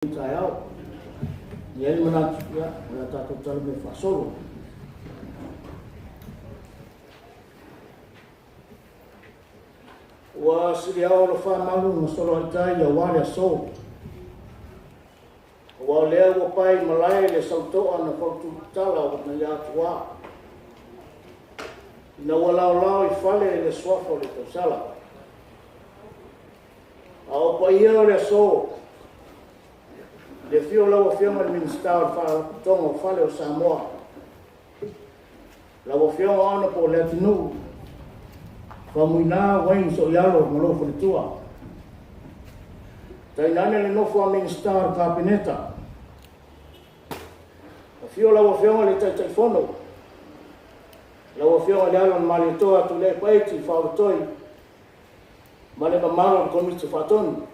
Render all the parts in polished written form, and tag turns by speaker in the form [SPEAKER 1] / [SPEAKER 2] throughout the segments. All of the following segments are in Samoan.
[SPEAKER 1] Taeao. E i ai le manatu, ia, o le a tatou tala mea faasolo. Ua siliao lofa malu ma solo ai tai aua le aso. Aua o lea ua pae i malae le sautoa na faututala o nai atua. Ina ua laolao i fale le suafa o le tausala. A o paia o le aso, le afio o lau Afioga i le Minisita o le Faalapotopotoga o Fale o Samoa, lau Afioga Honourable Leatinuu Faumuina Wayne Sooialo ma lou faletua. Tainane le nofo a Minisita o le Kapeneta. Afio lau Afioga i le Taitaifono, lau Afioga i le Alo o le Malietoa Tuilaepa Eti Faaoletoi ma le mamalu o le Komiti Faatonu.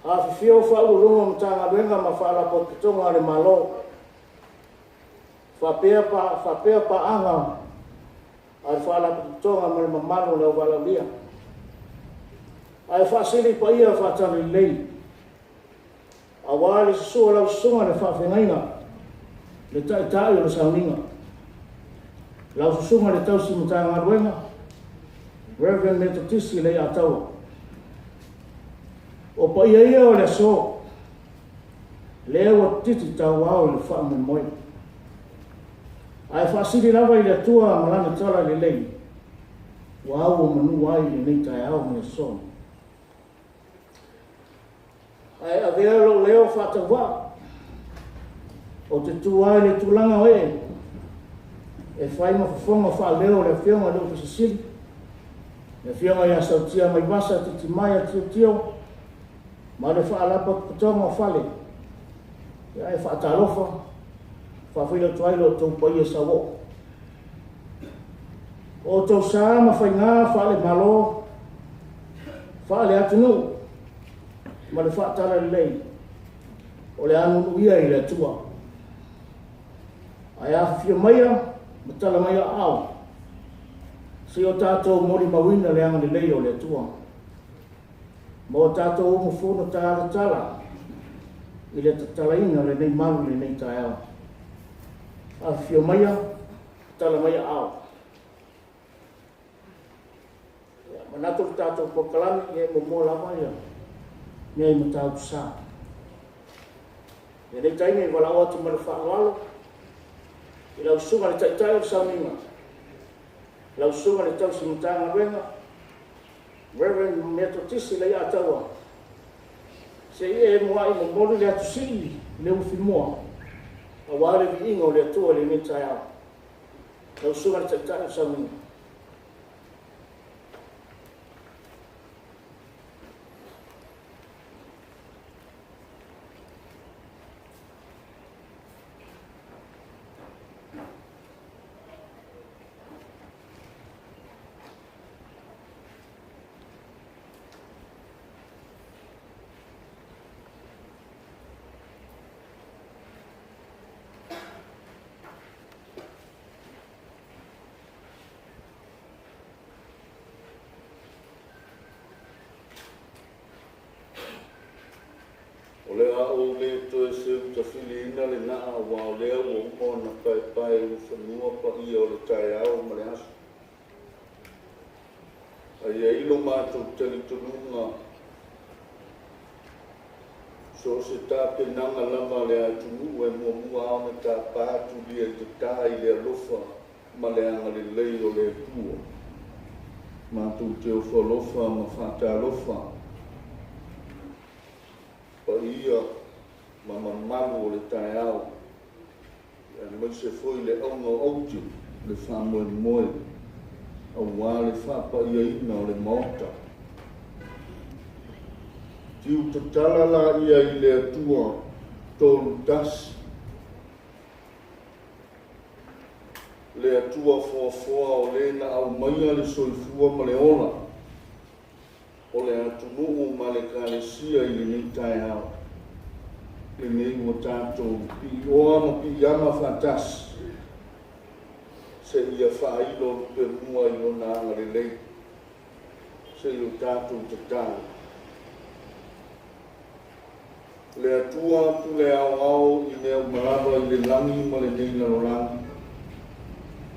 [SPEAKER 1] Afifio Ofisa Sili o Pulega o Matagaluega ma Faalapotopotoga a le Malo, faapea paaga a le Faalapotopotoga ma le mamalu o le auvalaaulia. Ae faasili paia faale-Talalelei aua le susu o lau susuga i le Faafeagaiga, le Taitai o le Sauniga, lau Susuga i le Tausi Matagaluega, Reverend Metotisi Leiataua. O paia ia o le aso, lea ua titi tauao i le faamoemoe. Ae faasili lava i le Atua ma Lana talalelei ua auomanu ai lenei taeao ma le aso. Ae avea lou leo faatauvaa ou te tu ai i le tulaga o ee e fai ma fofoga faaleo o le Afioga i le Ofisa Sili, le Afioga ia Sautia Vaivasa Titimaea Tilotio ma le Faalapotopotoga o Fale. Ae faatalofa, faafeiloai atu ai lo outou paia sauoo. O outou sa ma faiga faale-Malo, faale-atunuu ma le faatalalelei, o le a nuunuu ia i le Atua. Ae afifio maia ma tala mai aao se i o tatou molimauina le agalelei o le Atua ma o tatou umufuno talatala i le tatalaina o lenei malu i lenei taeao. Afifio maia, tala mai aao. Ia, manatu le tatou polokalame, ia e muamua lava ia mea i Matautusa. I lenei taimi e valaau atu ma le faaaloalo i lau Susuga i le Taitai o le Sauniga, lau Susuga i le Tausi Matagaluega, Reverend Metotisi Leiataua, se i e muai momoli le atu sii le ufimua aua le viiga o le Atua i lenei taeao. Lau Susuga i le Taitai o le Sauniga.
[SPEAKER 2] O le a ou le toe seutafiliina le naa aua o lea ua uma ona paepae ulufanua paia o le taeao ma le aso. Ae i ai lo matou talitonuga, so o se tapenaga lava a le atunuu e muamua lava ona tapa tulia i tata i le alofa ma le agalelei o le Atua. Matou te ofo alofa ma faatalofa paia ma mamalu o le taeao, aemaise foi le auga o aute, le faamoemoe aua le faapaiaina o le Maota. Tiu tatala laia i le Atua tolu tasi, le Atua foafoa o le na aumaia le soifua ma le ola o le atunuu ma le Ekalesia i lenei taeao, lenei ua tatou piioa ma piiama faatasi, seia faailo lupemua i lona agalelei, seia o tatou tatalo. Le Atua pule aoao i mea uma lava i le lagi ma lenei lalolagi.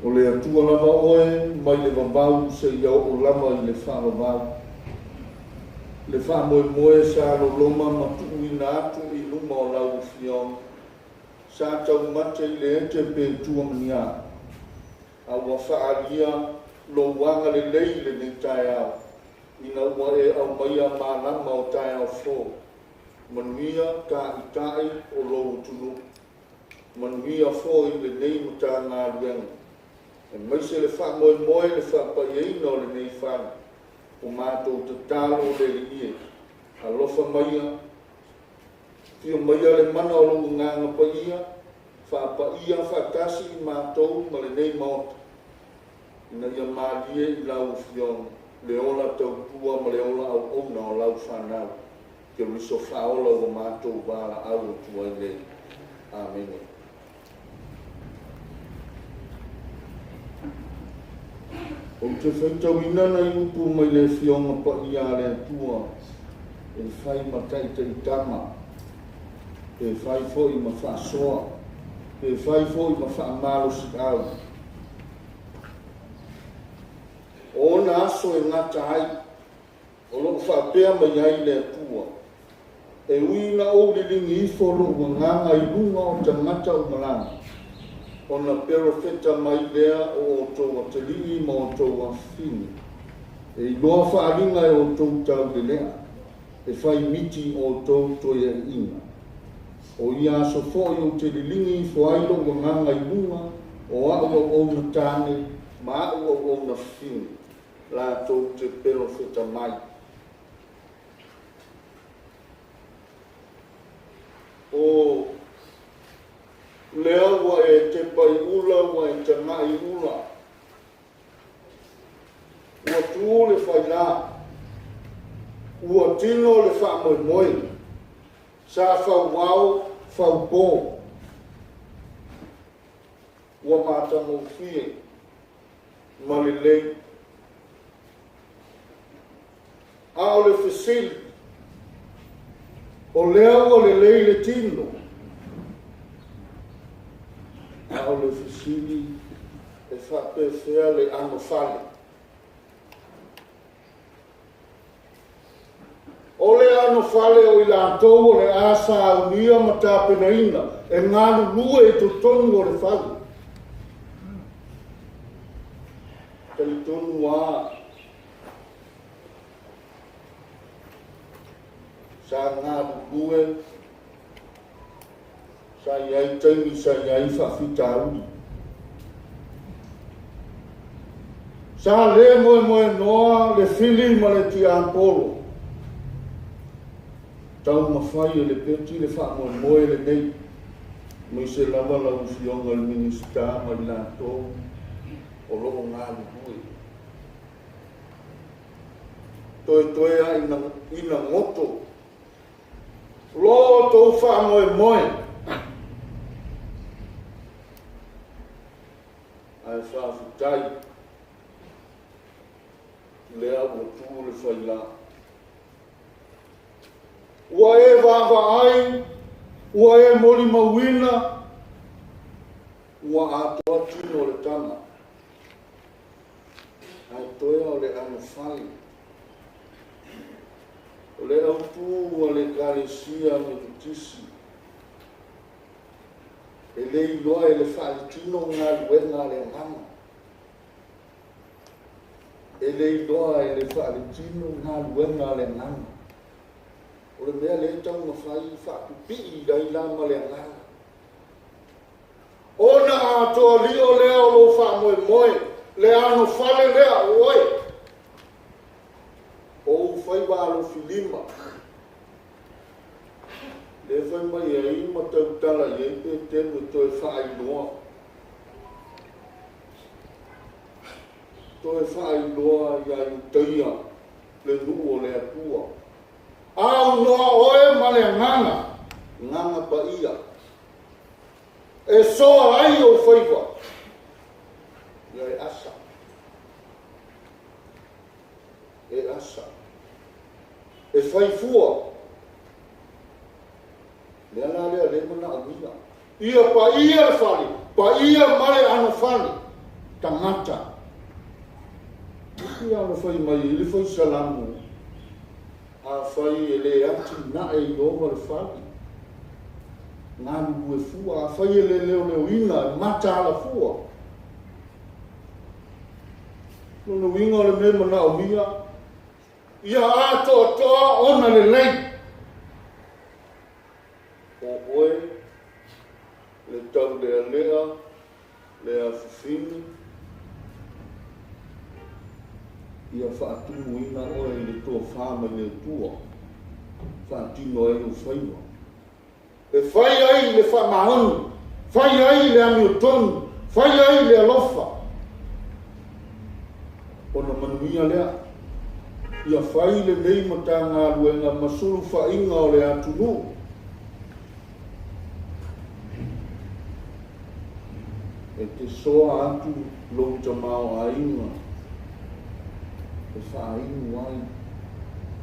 [SPEAKER 2] O le Atua lava oe mai le vavau seia oo lava i le faavavau. Le faamoemoe sa loloma ma tuuina atu i luma o lau Afioga. Sa taumate i le ete pe tua ma ni a. A ua faaalia lou agalelei i lenei taeao, ina ua e aumaia malama o taeao fou. Manuia Taitai o lou atunuu. Manuia foi lenei Matagaluega, aemaise le faamoemoe i le faapaiaina o lenei fale. O matou tatalo le Alii e, alofa maia, afio maia le mana o lou Agaga Paia, faapaia faatasi i matou ma lenei Maota, ina ia malie i lau Afioga le ola tautua ma le ola auauna o lau fanau. Keriso faaola ua matou valaau atu ai nei. Amene. Ou te faitauina nai upu mai le Afioga Paia a le Atua e fai ma taitaitama, pe fai foi ma faasoa, pe fai foi ma faamalosiau. O ona aso e gata ai, o lo o faapea mai ai le Atua, E ui ina ou liligi ifo lou agaga i luga o tagata uma lava, ona perofeta mai lea o outou atalii ma outou afafine, e iloa faaaliga e outou taulelea, e fai miti outou toeaiina. O ia aso foi ou te liligi ifo ai lou agaga i luga o a'u auauna tane ma a'u auauna fafine, latou te perofeta mai. O lea ua e tepa i ula, ua e tagai i ula, ua tu le failā, ua tino le faamoemoe, sa fauao, faupō, ua matagofie ma lelei. A o le fesili, o lea ua lelei le tino? A o le fesili, e faapefea le anofale? O le anofale o i latou o le a saunia ma tapenaina e galulue i totonu o le fale. Talitonu lava, sa galulue, sa i ai taimi sa i ai faafitauli. Sa le moemoenoa le fili ma le tiapolo. Taumafai e le peti le faamoemoe lenei, aemaise lava lau Afioga i le Minisita ma i latou o lo o galulue. Toetoe lava ina goto lo outou faamoemoe, ae faafetai lea ua tu le failā. Ua e vaavaai, ua e molimauina, ua atoa tino o le tama, ae toe o le anofale. O le autū a le Ekalesia Metotisi, e le iloa e le faaletino galuega a le Agaga. E le iloa e le faaletino galuega a le Agaga. O le mea lea e taumafai faapipii ai la ma le Agaga. Ona atoa lio lea o lou faamoemoe, le anofale lea o oe, o ou faiva alofilima, lea fai mai ai ma tautala i ai Peteru e toe faailoa. Toe faailoa ia Iutaia le nuu o le Atua. Aunoa oe ma le Agaga, Agaga Paia, e soa ai ou faiva, ia e asa, e asa, e fai fua. manaomia. Ia paia le fale, paia ma le anofale, tagata. Ia ona fai mai i le fai salamo, afai e le atinae i Ieova le fale, galulue fua, afai e le leoleoina, e mataala fua. Lona uiga o le mea manaomia, ia atoatoa ona lelei. O oe le taulealea, le afifini, ia faatumuina oe i le tofa mai le Atua, faatino ai ou faiva. E fai ai le faamaoni, fai ai le amiotonu, fai ai le alofa. Ona manuia lea, ia fai lenei Matagaluega ma sulufaiga o le atunuu. E te soa atu lou tamaoaiga e faainu ai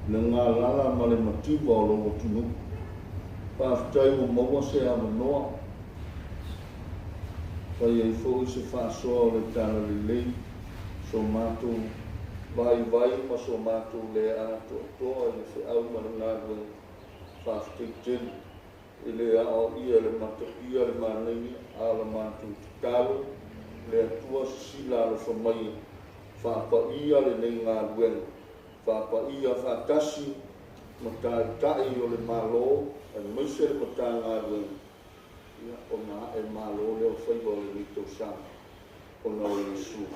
[SPEAKER 2] le galala ma le mativa o lou atunuu. Faafetai ua maua se avanoa, fai ai foi se faasoa o le talalelei, so matou vaivai ma so matou le atoatoa i le feau ma le galuega. Faafetai tele. E le aoaia le matapia le manaia, a o la matou tatalo, le Atua sisila alofa mai e faapaia lenei galuega, faapaia faatasi ma taitai o le Malo aemaise le Matagaluega, ia ona ae malo lea o faiva o lenei tausaga ona o Iesu.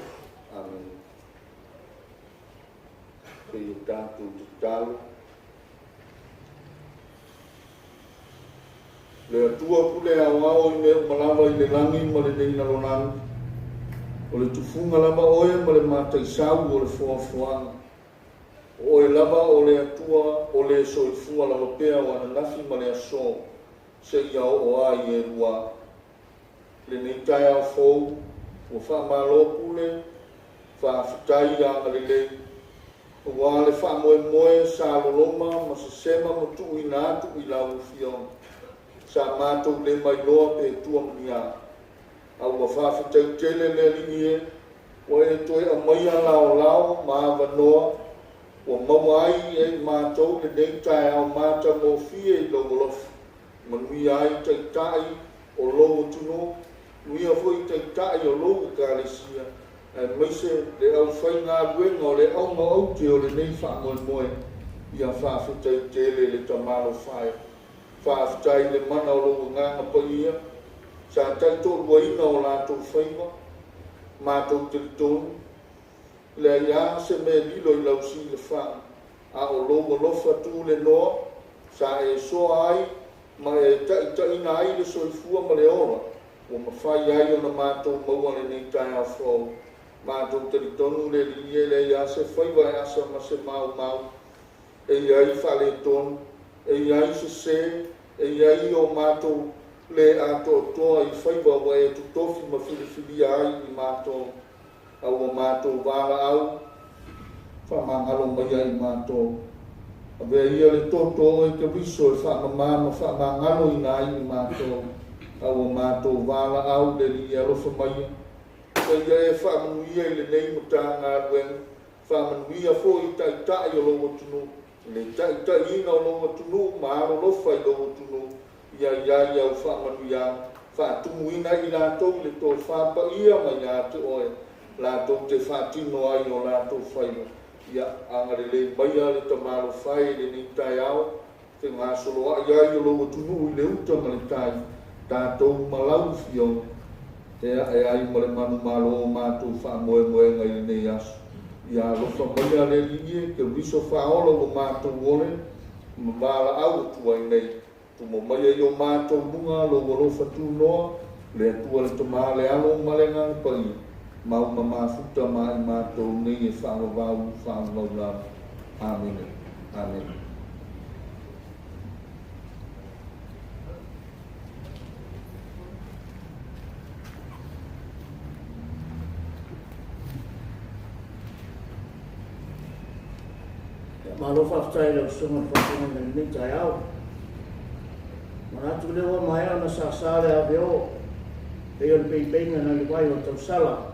[SPEAKER 2] Amene. Se i tatou tatalo. Le Atua pule aoao i mea uma lava i le lagi ma lenei lalolagi, o le tufuga lava oe ma le mataisau o le foafoaga. O oe lava o le Atua o le soifua lava pea o ananafi ma le aso, seia oo ai e lua. Lenei taeao fou, ua faamalo pule, faafetai agalelei, aua le faamoemoe sa loloma ma sesema ma tuuina atu i lau Afioga. Sa matou le mailoa pe tua ma ni a. A ua faafetai tele le Alii e, ua e toe aumaia laolao ma avanoa, ua maua ai e i matou lenei taeao matagofie i lou alofa. Manuia ai taitai o lou atunuu, manuia foi taitai o lou Ekalesia, aemaise le aufaigaluega o le auga aute o lenei faamoemoe. Ia faafetai tele le Tamalofa e. Faafetai i le mana o lou Agaga Paia, sa taitoaluaina o latou faiva, matou talitonu, leai lava se mea lilo i lau silafaga, a o lou alofa tulenoa, sa e soa ai ma e taitaiina ai le soifua ma le ola, ua mafai ai ona matou maua lenei taeao fou. Matou talitonu le Alii e leai lava se faiva e asa ma se maumau, e i ai faaletonu, e i ai sese, e i ai o matou le atoatoa i faiva ua e totofi ma filifilia ai i matou, a ua matou valaau, faamagalo mai ai i matou. Avea ia le toto o oe Keriso e faamama ma faamagaloina ai i matou, a ua matou valaau le Alii alofa maia. Seia e faamanuia i lenei Matagaluega, faamanuia foi i taitai o lou atunuu, i le taitaiina o lou atunuu ma alolofa i lou atunuu, ia i ai au faamanuiaga, faatumuina i latou i le tofa paia mai ia te oe, latou te faatino ai o latou faiva. Ia agalelei maia le Tamalofa e i lenei taeao, fegasoloai ai o lou atunuu i le uta ma le tai, tatou ma lau Afioga, e ae ai ma le manumalo o matou faamoemoega i lenei aso. Ia alofa maia le Alii e, Keriso faaola ua matou ole ma valaau atu ai nei. Tumo maia i o matou luga lou alofa tunoa, le Atua le Tama le Alo ma le Agaga Paia, mau ma mafuta ma i matou nei e faavavau faavavau lava. Amene. Amene.
[SPEAKER 1] Malo faafetai i lau Susuga i le Faafeagaiga i lenei taeao. Manatu lea ua maea ona sasa le ave o pei o le peipeiga nai le vai o tausala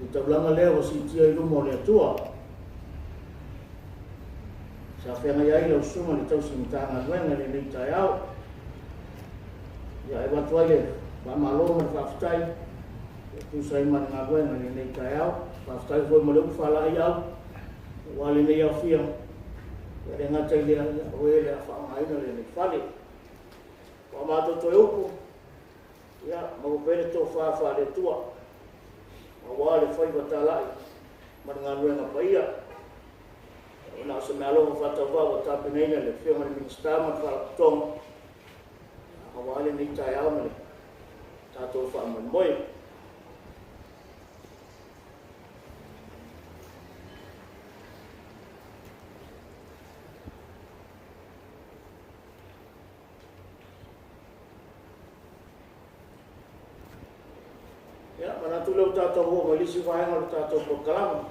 [SPEAKER 1] i taulaga lea ua siitia i luma o le Atua. Sa feagai ai lau susuga le tausi Matagaluega i lenei taeao. Ia e avatu ai le faamalo ma le faafetai e tusa ai ma le galuega i lenei taeao. Faafetai foi mo le upu faalaeiau aua lenei aofia. Ia le gata i lea, o e le a faaaogaina lenei fale. Ua matou toe upu, ia maua pea le tofa faale-Atua aua le faiva talai ma le galuega paia. Ona o se meaalofa faatauvaa ua tapenaina e le Afioga i le Minisita ma le Faalapotopotoga aua lenei taeao ma le tatou faamoemoe. Ia, manatu lea ua tatou oo mai le isi vaega o le tatou polokalame.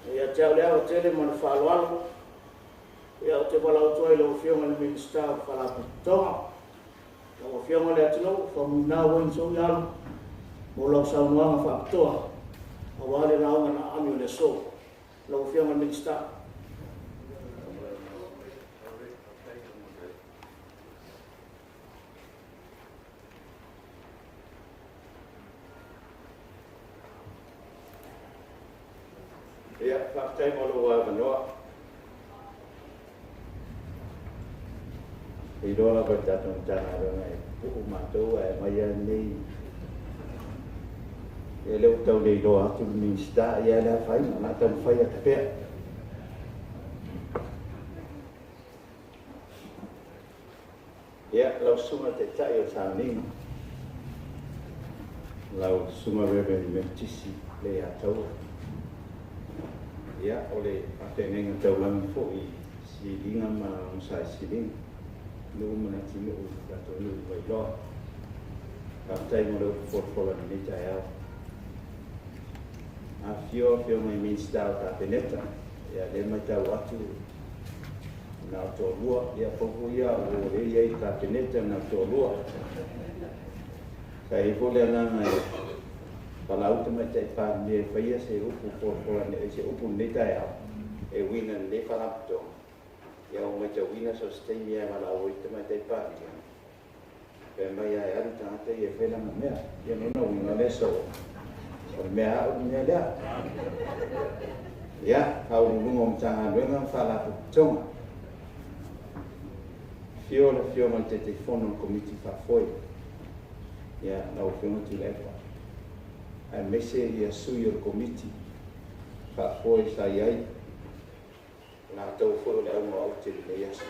[SPEAKER 1] Ia te au le ava tele ma le faaaloalo, ia ou te valaau atu ai i lau Afioga i le Minisita o Faalapotopotoga. Lau Afioga Leatinuu Faumuina Wayne Sooialo mo lau saunoaga faapitoa aua le lauga na aami o le aso. Lau Afioga i le Minisita.
[SPEAKER 3] Ia, faafetai mo lou avanoa. E iloa lava i le tatou Matagaluega e pupuu matou ae aumai lava lenei. Ia lea ua tau le iloa atu le Minisita, ia le afaina, o le a taumafai atu pea. Ia, lau Susuga i le Taitai o le Sauniga, lau Susuga Reverend Metotisi Leiataua, ia, o le faafeagaiga taulagi foi i Siliga ma Masae Siliga, nuu ma le atunuu, tatou nuu i Vailoa. Faafetai mo le upu folafola i lenei taeao. Afifio afioga i Minisita o Kapeneta, ia lea e matau atu na o toalua, ia pau foi ia o lea i ai i le Kapeneta na o toalua. Sa i ai foi le agaga e valaau Tamaitai Palemia e faia se upu folafola, se upu i lenei taeao e uiga i lenei faalapotopotoga. Ia ua matauina so o se taimi lava e valaau ai Tamaitai Palemia, fai mai lava e alu tagata ia e fai lana mea. Ia lona uiga o le aso, o le mea a au le mea lea. Ia, Faauluuluga o Matagaluega ma Faalapotopotoga. Afio le Afioga i le Taitaifono o le Komiti Faafoe, ia lau Afioga Tuilaepa, aemaise ia sui o le Komiti Faafoe sa i ai, latou foi o le auga o aute i lenei aso.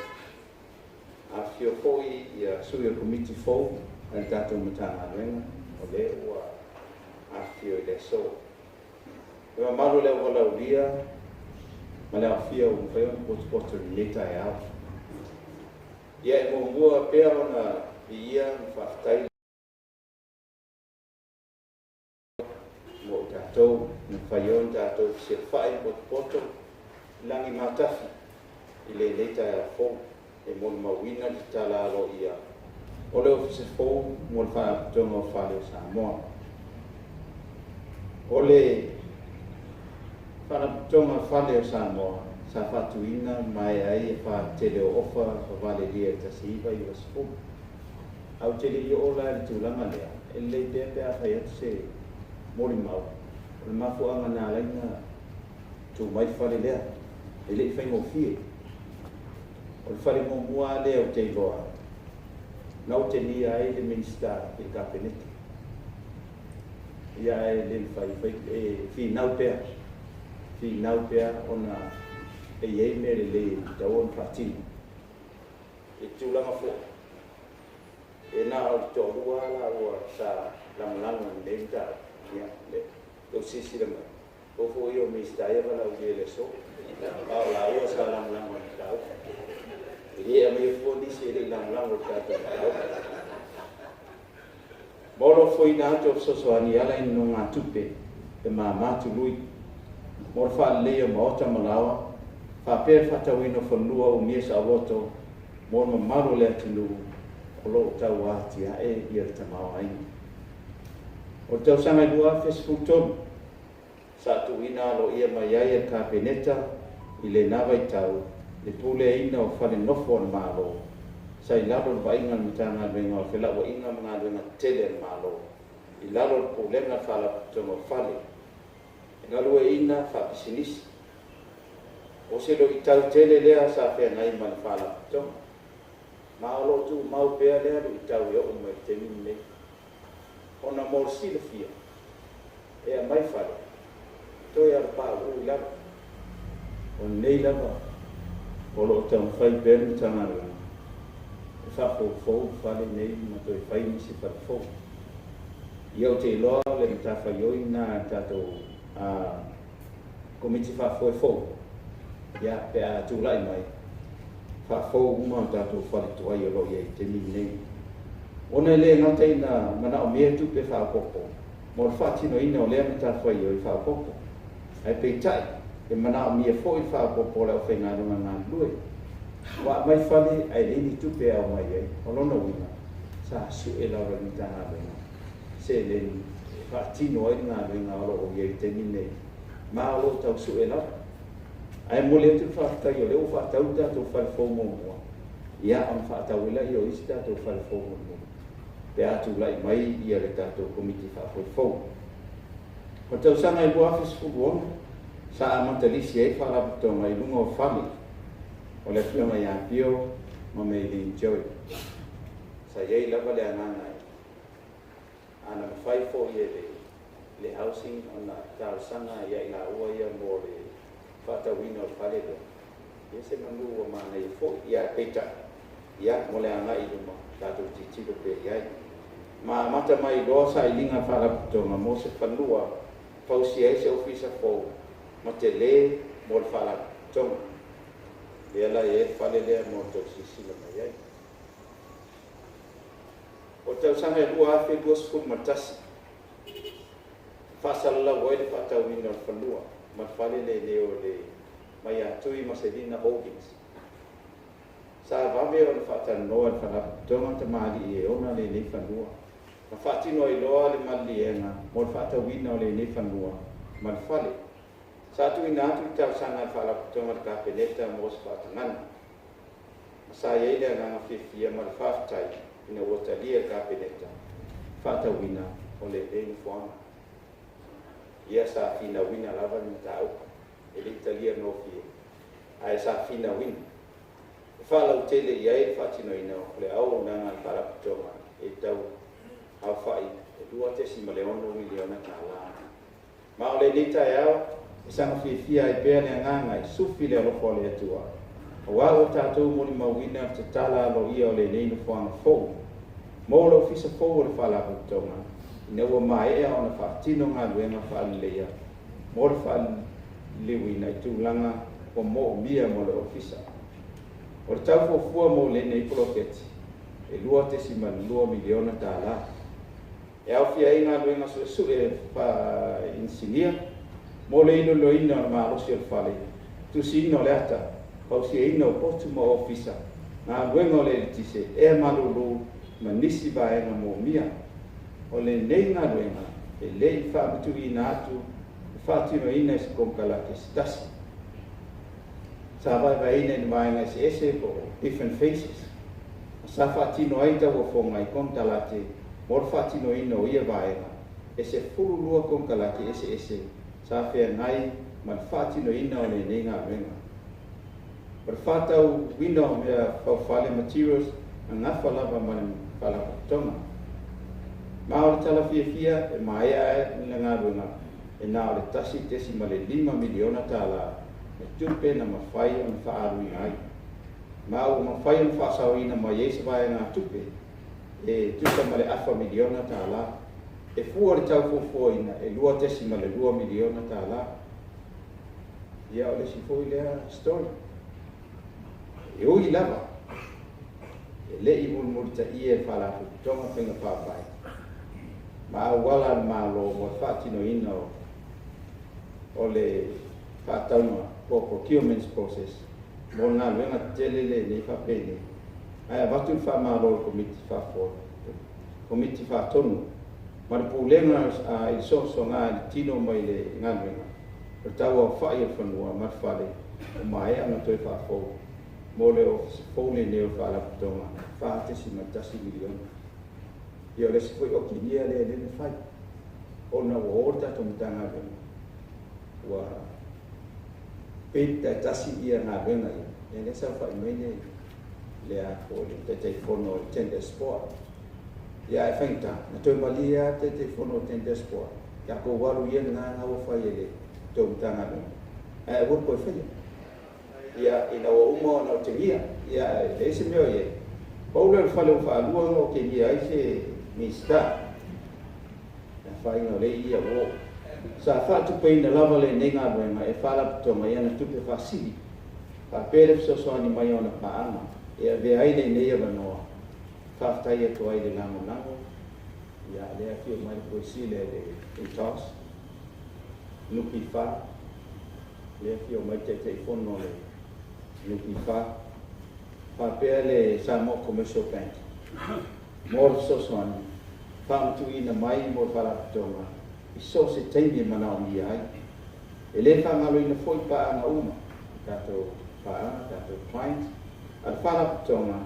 [SPEAKER 3] Afifio foi ia sui o le Komiti fou a le tatou Matagaluega o lea ua afifio i le aso. E mamalu le auvalaulia ma le aofia ua mafai ona potopoto i lenei taeao. Ia e muamua pea ona viia ma faafetai mo i tatou na mafai ona tatou fesilafai ma potopoto i lagi matafi i lenei taeao fou e molimauina le tatala aloaia o le Ofisa fou mo le Faalapotopotoga o Fale o Samoa. O le Faalapotopotoga o Fale o Samoa sa faatuina ma maea ai e faatele o ofa vavalelia i le 1990. Ae ou te le i oo la i le tulaga lea, e lelei pea pe a fai atu se molimau o le mafuaaga na ala ai ona tuu mai le fale lea, e le i faigofie. O le fale muamua lea ou te iloa na otegia ai le Minisita i le Kapeneta. Ia e le mafai, e finau pea ona e i ai mea lelei e tatau ona faatino. I tulaga foi, e na o le toalua la ua sa lagolago i lenei mataupu, ia, le tou silasila mai, o foi o Minisita ia valaaulia i le aso, a o laua sa lagolago i le mataupu. E le aumaia fua nisi e le i lagolago i le tatou mataupu. Mo le ofoina atu o fesoasoani e ala i nonogatupe e mama tului mo le faaleleia o maota ma laoa faapea le faatauina o fanua umia saoloto mo le mamalu o le atunuu o lo o tau atiae le tamaoaiga. O le tausaga e 2013, sa tuuina aloaia mai ai e le Kapeneta i lena vaitau le puleaina o fale nofo a le Malo sa i lalo o le vaaiga a le Matagaluega o Felauaiga ma Galuega Tetele a le Malo i lalo o le Pulega a le Faalapotopotoga o Fale e galueaiina faapisinisi. O se luitau tele lea sa feagai ma le Faalapotopotoga, ma o lo o tumau pea lea luitau e oo mai i le taimi lenei. Ona mo le silafia, e aumai fale, toe lava o le pauu i lalo. O lenei lava o lo o taumafai pea le Matagaluega e faafoufou fale nei ma toe fai nisi fale fou. Ia, ou te iloa le matafaioi lena a le tatou Komiti Faafoe fou, ia, pe a tulai mai, faafou uma o tatou fale tuai o lo o i ai i le taimi lenei. Ona e le gata ina manaomia tupe faaopoopo mo le faatinoina o lea matafaioi faaopoopo, ae peitai e manaomia foi le faaopoopo o le aufaigaluega galulue. Ua aumai fale ae leai ni tupe e aumai ai. O lona uiga, sa sue lava e le Matagaluega seleni e faatino ai le galuega o lo o i ai i le taimi lenei, ma o lo o tau sue lava. Ae momoli atu le faafetai o lea ua faatau le tatou fale fou muamua, ia, ona faatau ai lea o isi tatou fale fou mulimuli pe a tulai mai le tatou Komiti Faafoe fou. O le tausaga e 2016, sa amata lisi ai le Faalapotopotoga i luga o fale o le afioga ia Pio ma Maylene Joey. Sa i ai lava le agaga e ana mafai foi e le housing ona talosaga ia i laua ia mo le faatauina o le fale lea. Ia, se manu ua manaia foi, ia peitai, ia, mo le agai i luma tatou tilotilo pea i ai. Ma amata mai loa sailiga a le Faalapotopotoga mo se fanua fausia ai se ofisa fou ma tele mo le Faalapotopotoga. Lea la e i ai le fale lea mo le tou silasila mai ai. O le tausaga e 2021, faasalalau ai le faatauina o le fanua ma le fale lenei o le mai ia Tui ma Selina Holdings. Sa vave ona faatalanoa e le Faalapotopotoga tamalii e ona lenei fanua ma faatino ai loa le maliliega mo le faatauina o lenei fanua ma le fale. Sa tuuina atu le talosaga a le Faalapotopotoga i le Kapeneta mo se faatagaga. Ma sa i ai le agaga fiafia ma le faafetai ina ua talia e le Kapeneta faatauina o lenei nofoaga. Ia, sa finauina lava le mataupu, e le i talia gofie, ae sa finauina. E faalautele i ai le faatinoina o le auaunaga a le Faalapotopotoga e tau aofai e $2.6 miliona tala. Ma o lenei taeao, e saga fiafia ai pea le agaga e sufi le alofa o le Atua, aua ua tatou molimauina le tatala aloaia o lenei nofoaga fou mo le ofisa fou o le Faalapotopotoga ina ua maea ona faatino galuega faaleleia mo le faaliliuina i tulaga ua moomia mo le ofisa. O le tau fuafua mo lenei poloketi e $2.2 miliona tala. E aofia ai galuega suesue faainisinia mo le iloiloina o le malosi o le fale, tusiina o le ata, fausiaina o potu ma ofisa, galuega o le eletise, ea malulu ma nisi vaega moomia. O lenei galuega e le i faamatuuina atu e faatinoina e se konekarate se tasi. Sa vaevaeina i vaega eseese po o different phases. Ma sa faatino ai tauofoga i konekarate mo le faatinoina o ia vaega e 12 konekarate eseese sa feagai ma le faatinoina o lenei galuega. O le faatauina o mea faufale, materials, na gafa lava ma le Faalapotopotoga. Ma o le tala fiafia e maea ai le galuega e na o le $1.5 miliona tala le tupe na mafai ona faaaluina ai. Ma ua mafai ona faasaoina mai ai se vaegatupe e tusa ma le afa miliona tala. E fua le tau fuafuaina e $2.2 miliona tala. Ia, o le isi foi lea story. E ui lava e le i mulimulitaia e le Faalapotopotoga faiga faavae ma auala a le Malo mo le faatinoina o le faatauga po o procurement process mo le galuega tetele lenei faapenei. Ae avatu le faamalo i le Komiti Faafoe, Komiti Faatonu ma le Pulega i le soasoaga i le tino mai le galuega o le tauaofa'i o le fanua ma le fale ua maea ona toe faafou mo le Ofisa fou lenei o le Faalapotopotoga $4.1 miliona. Ia o le isi foi okinia lea e le mafai ona ua o le tatou Matagaluega ua bid taitasi ia galuega ia, ia lea saofai mai le le a foi le Taitaifono o le Tenders Board. Ia ae faigata na toe malie lava le Taitaifono o le Tenders Board, tatou alu ia lena na ua fai e le tou Matagaluega ae aua le toe faia. Ia ina ua uma ona otegia, ia ae leai se mea o i ai. Pau lea o le fale ua faalua ona otegia ai se Minisita. E afaina o lea e i i ua oo. Sa faatupeina lava lenei galuega e Faalapotopotoga i ana tupe faasili faapea le fesoasoani mai o ana paaga e avea ai lenei avanoa faafetai atu ai i le lagolago ia lea e afio mai le Pule Sili a le UTOS, NPF, lea e afio mai le Taitaifono o le NPF, faapea le Samoa Commercial Bank mo le fesoasoani faamatuuina mai mo le Faalapotopotoga i so o se taimi e manaomia ai. E le faagaloina foi paaga uma, tatou paaga, tatou clients, a le Faalapotopotoga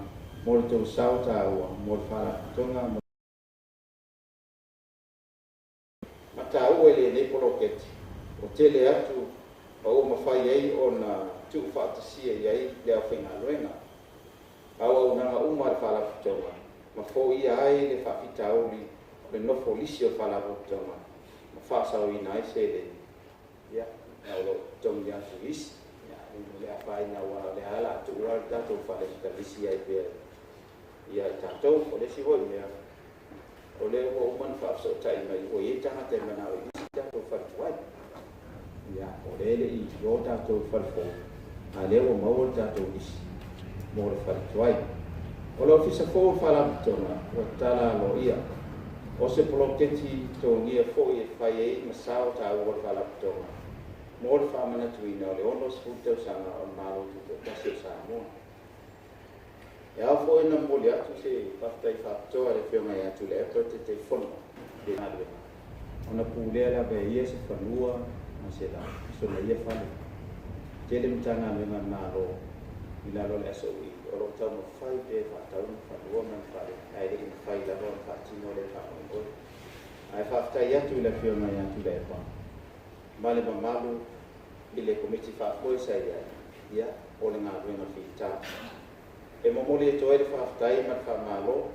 [SPEAKER 3] mo le tou sao taua mo le Faalapotopotoga ma taua i lenei poloketi ua tele atu ma ua mafai ai ona tuufaatasia i ai le aufaigaluega, auaunaga uma a le Faalapotopotoga ma foia ai le faafitauli o le nofo lisi o le Faalapotopotoga ma faasaoina ai seleni ia na o lo o totogi atu i isi. Ia le afaina aua o lea lava o le a tuu lava le tatou fale e lisi ai pea ia i tatou. O le isi foi mea, o lea ua uma ona faafesootai mai ua i ai tagata e manao e lisi tatou fale tuai. Ia, o lea e le i o tatou i le fale fou, a o lea ua maua le tatou lisi mo le fale tuai. O le Ofisa fou o le Faalapotopotoga ua tatala aloaia. O se poloketi totogia foi e fai ai ma sao taua o le Faalapotopotoga mo le faamanatuina o le 60 tausaga o le Malo Tutoatasi o Samoa. E ao foi ona momoli atu se faafetai faapitoa i le Afioga ia Tuilaepa le Taitaifono o le galuega ona pulea lava e ia se fanua ma se sona ia fale. Tele Matagaluega a le Malo i lalo o le SOE o lo o taumafai pea e faatau ni fanua ma ni fale ae le i mafai lava ona faatino lea faamoemoe. Ae faafetai atu i le Afioga ia Tuilaepa ma le mamalu i le Komiti Faafoe sa i ai, ia, o le galuega fita. E momoli atu ai le faafetai ma le faamalo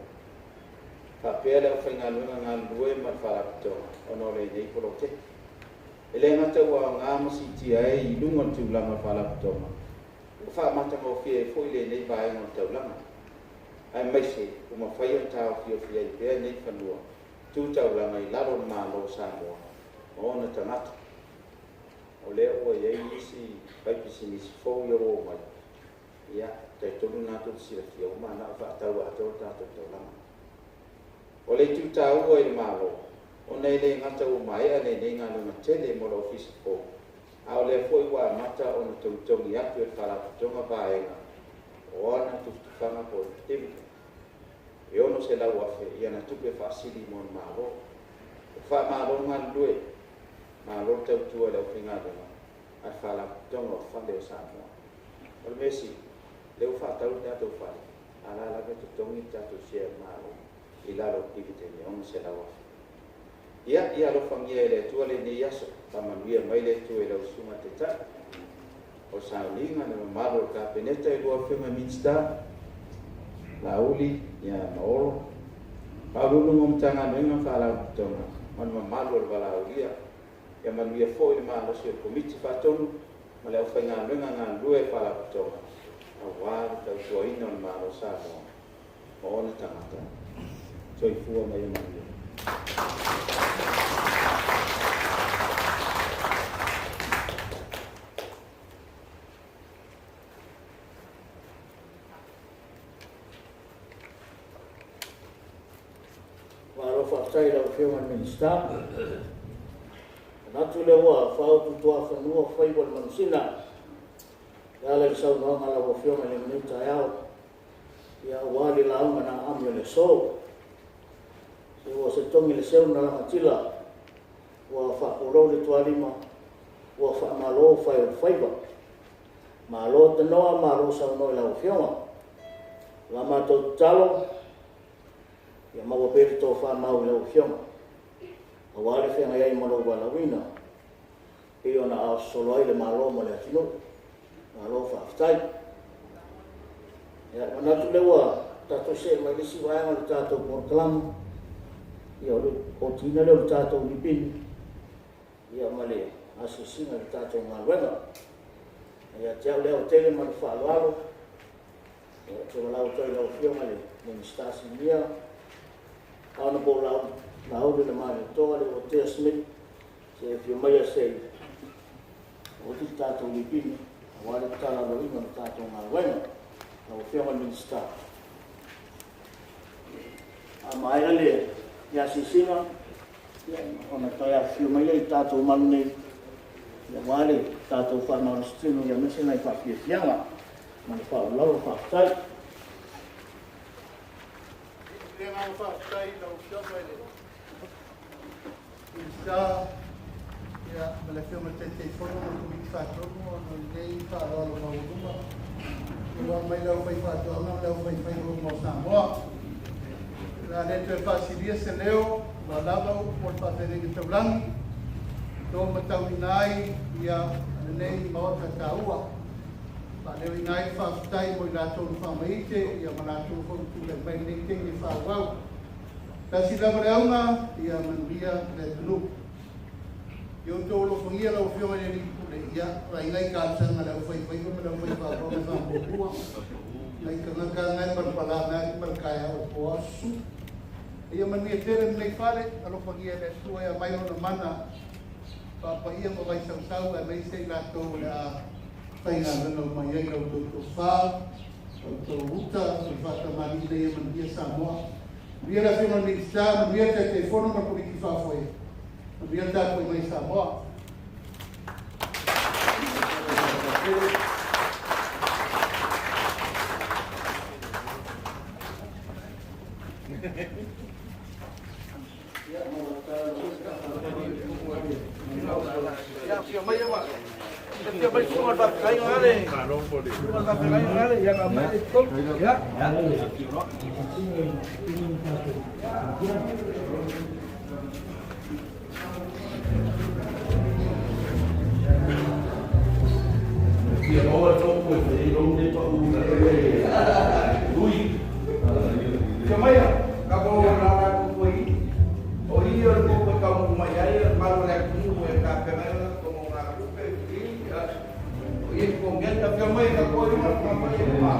[SPEAKER 3] faapea le aufaigaluega galulue ma le Faalapotopotoga ona o lenei poloketi. E le gata ua aoga ma siitia ai i luga le tulaga o le Faalapotopotoga, ua faamatagofie ai foi lenei vaega o le taulaga, aemaise ua mafai ona taofiofi ai pea nei fanua tu taulaga i lalo o le Malo o Samoa ma ona tagata. O lea ua i ai nisi faipisinisi fou ia ua omai, ia, e talitonu lena tou te silafia ua manao e faatau atoa le tatou taulaga. O le itu taua i le Malo, ona e le gata ua maea lenei galuega tele mo le Ofisa fou, a o lea foi ua amata ona togitogi atu e le Faalapotopotoga vaega o ana tufatufaga po o dividend e $600,000 i ana tupe faasili mo le Malo. Ua faamalo galulue, malo le tautua i le aufaigaluega a le Faalapotopotoga o Fale o Samoa. O le mea sili, o lea ua faatau le tatou fale, a o la e lava e totogi le tatou share a le Malo i lalo o le dividend e $600,000. Ia, ia alofagia e le Atua lenei aso, faamanuia mai le Atua i lau Susuga i le Taitai o le sauniga, le mamalu o le Kapeneta i lua Afioga i Minisita, Laauli ma Olo, Ofisa Sili o Pulega o Matagaluega ma Faalapotopotoga ma le mamalu o le valaaulia. Ia manuia foi le malosi o le Komiti Faatonu ma le aufaigaluega galulue a le Faalapotopotoga aua le tautuaina o le Malo o Samoa ma ona tagata. Soifua ma ia manuia.
[SPEAKER 1] Malo faafetai i lau Afioga i le Minisita. Manatu lea ua faaaututuafanua faiva o le manusina e ala i le saunoaga a lau Afioga i lenei taeao. Ia aua le lauga na aami o le aso. Se ua se togi le seu na lagatila, ua faapolou le tualima, ua faamalo fai o le faiva. Malo tanoa, malo saunoa i lau Afioga. La matou tatalo, ia maua pea le tofa mau i lau Afioga, aua le feagai ai ma lou valaauina, pei ona ao sosolo ai le Malo ma le atunuu. Malo faafetai. Ia, manatu lea ua tatou see mai le isi vaega o le tatou polokalame, ia o le otiina lea o le tatou lipini, ia ma le asiasiga i le tatou galuega. Ia te au le aotele ma le faaaloalo, ia, ou te valaau atu ai i lau Afioga i le Minisita Sinia, Honorable Laauli Lemalietoa Leuatea Smith, se i afio maia se i oti le tatou lipini, aua le tatala aloaia o le tatou galuega. Lau Afioga i le Minisita. A maea le asiasiga, ona toe afifio mai lea i tatou malu nei, aua le tatou faamalositino aemaise nai faafiafiaga. Ma le faaaloalo faafetai.
[SPEAKER 4] Le agaga faafetai i lau Afioga i le Minisita, ia, ma le Afioga i le Taitaifono ma le Komiti Faatonu ona o lenei faaaloalo maualuga ua aumai le aufaifaatoaga ma le aufaifaiva uma o Samoa. O le a le toe faasilia se leo, ua lava upu o le faafeagaiga taulagi e matauina ai ia lenei maota taua. Faaleoina ai le faafetai mo i latou na faamaite ia ma latou foi ua tulai mai lenei taimi e faaauau. Tasi lava le auga, ia manuia le atunuu. Ia outou alofagia lau Afioga i le Alii Pule, ia vaai nai talosaga a le aufaifaiva ma le aufaifaatoaga e faamuamua. Nai tagata na e palapala mai ma le taeao e po a susu. Ia manuia tele lenei fale, alofagia e le Atua e aumai ona mana faapaia ma vaisausau aemaise i latou o le a faigaluega uma i ai lau outou tofa, lau outou uta, o le faatamalii ina ia manuia Samoa. Manuia le Afioga i le Minisita, manuia le Taitaifono ma le Komiti Faafoe, manuia le tapuai mai Samoa.
[SPEAKER 5] Ia, fia mai ma. Fia mai funga le faafetai le. Funga le faafetai le ia ka mai le tolu. Ia.
[SPEAKER 2] Fia maua le topu e te i lou ne pa u na e. Ui.
[SPEAKER 5] Fia mai ka ko la la ko ko i. O i o le ko ko ka mo mai ai malu le ku e ka pe mai ko mo na ku pe i. O i ko ngen ka fia mai ka ko i ma ka mai e ma.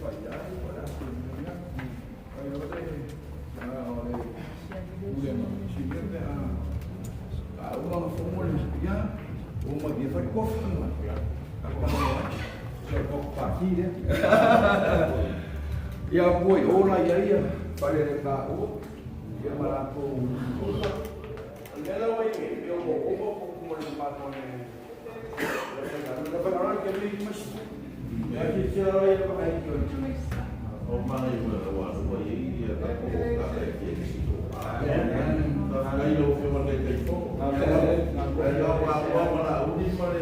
[SPEAKER 5] fai ai, po o le a se mea. Ai o le o le pulega silia pe a a uma ona fomo le ia, ua mai ia fai le kofi ma
[SPEAKER 3] Se o pati le.
[SPEAKER 5] Ia pua i o la ia ia fale le ka o ia ma latou o le mea la ua i ai, e o o o mo le matou le le faigaluega ke le mas ia ke te ala ia pa kai ki
[SPEAKER 2] O mana i ua ua ua i ia ka ko ka ka ke si to. Ka ngai lo fe ma le kai fo. Ka ia wa wa ma la uni ma le.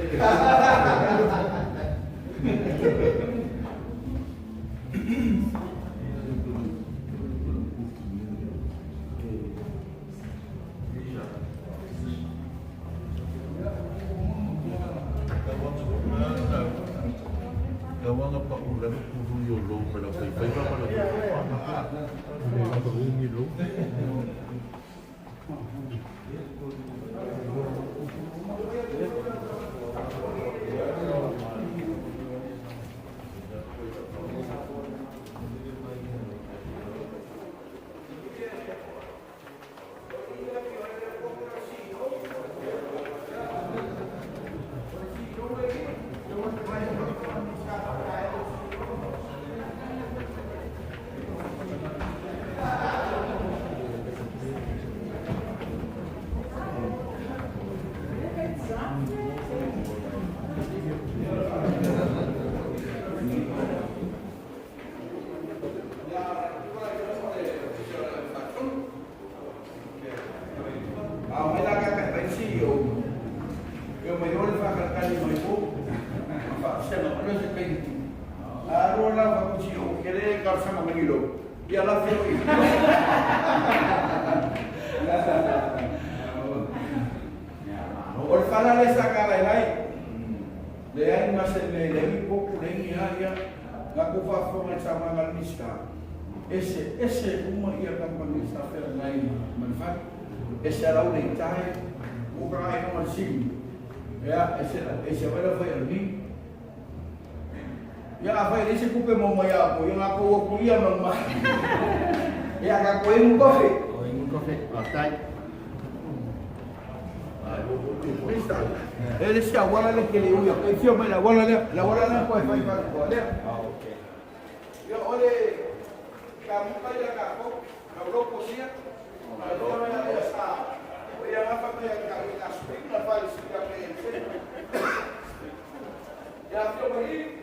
[SPEAKER 2] Lauga pa ula no kuru i o lou ma lau faifaiva ma lau Le pa ungi lou.
[SPEAKER 5] A mai la ka kai si o yo mai o le whakarakari mai po ma whaasena o le se kai a ro la whakuti o ke le ka sanga mai lo ia la feo i o le whala le sa ka lai lai le ai ma se le le mi poku le ni a ia nga ku whafonga i sa manga le mista ese ese uma ia kampani sa fea ngai ma le whare ese ala ule i tae o ka ngai no simi ia ese ese wala fai al ni ia a fai ese kupe mo mai a ko ia nga ko ko ia no ma ia ka ko ingu kofe.
[SPEAKER 3] O ingu kofe. Tai.
[SPEAKER 5] Ele se awala le ke le uia kai fio mai la wala le la wala le ko fai fai ko le.
[SPEAKER 3] Ah, okay.
[SPEAKER 5] Ia ole ka muka ia ka ko ka lo ko sia ka lo mai ia sa o ia nga fa mai ka ka spring la fai si ka me se ia fio mai.